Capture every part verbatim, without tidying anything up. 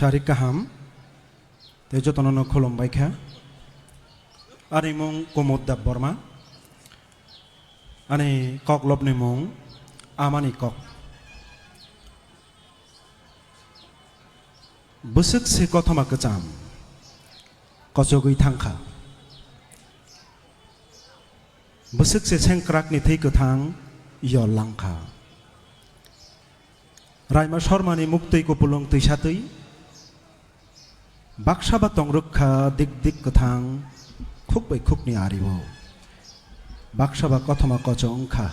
Sarik kaham, tei jotono no khulumbai kha. Ani mung Kumud Debbarma, ani koklopni mung Amani kok. Bwswk se kothoma kwcham, kochogwi thangkha. Bwswk se sengkrakni thwi kwthang yol langkha. Raima Sormani muktwi kupulung twisatwi, baksa ba tongrwk kha dik dik kwthang khuk bai khukni ario. Baksa ba kothoma kocho wngkha,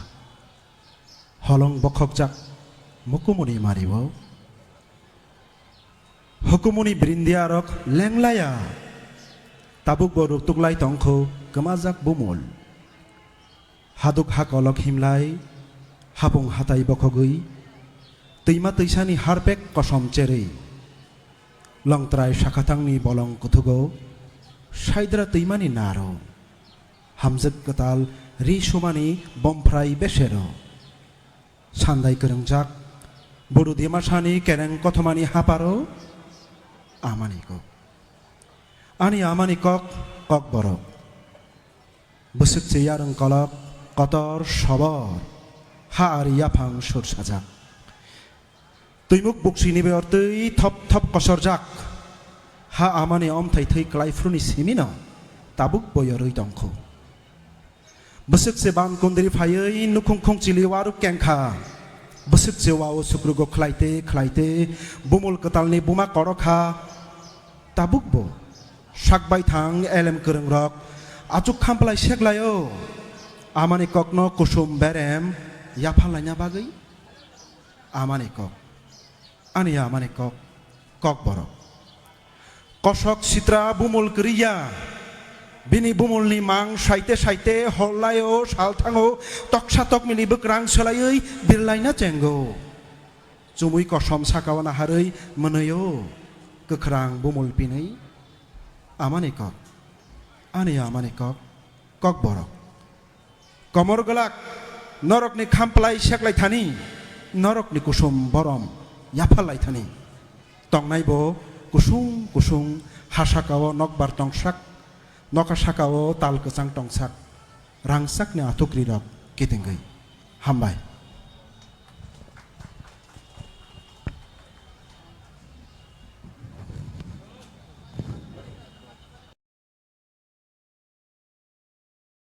holong bokhokjak mukumuni mario. Hukumuni brindiarok lenglaya, tabukbo ruktuklai tongkhu kwmajak bumul. Haduk hakolok himlai, hapung hatai bokhogwi, twima twisani harpek kosom cherwi. Longtrai sakhathangni bolong kuthugo, saidra twimani naro. Hamjwk kwtal ri sumani bomphrai besero. Sandai kwrwngjak, Buru Dimasani kereng kothomani haparo, Amani kok. Ani Amani kok, Kokborok. Bwswk se yarwng kolok, kotor sobor, ha ari yaphang sur sajak. Twimuk buksini bai ortwi thop thop kosorjak, ha Amani omthai thwi kwlai phuruni simino tabuk bo yorwi tongkhu. Bwswk se ban kundri phaiwi nukhung khungchili waruk kengkha. Bwswk se wao sukrugo khlaite khlaite bumul kwtalni buma korokha. Tabukbo sak baithang elem kwrwngrok achuk khamplai seklaio. Amani kokno kusum berem yapha laina bagwi. Amani kok. Ani Amani kok. Kokborok. Kosok sitra bumul kwrwi ya. Bini bumulni mang saite saite hor laio, sal thango, toksa tokmini bwkrang swlaiwi birlaina chengo. Chumui kosom sakao naharwi mwnwio, kwkhrang bumul pinwi. Amani kok. Ani Amani kok. Kokborok. Komor glak, norokni khamplai seklai thani, norokni kusum borom yaphar lai thani. Tongnai bo kusung kusung ha sakao nokbar tongsak, nokha sakao tal kwchang tongsak, rangchakni athukrirok kitingwi. Hambai.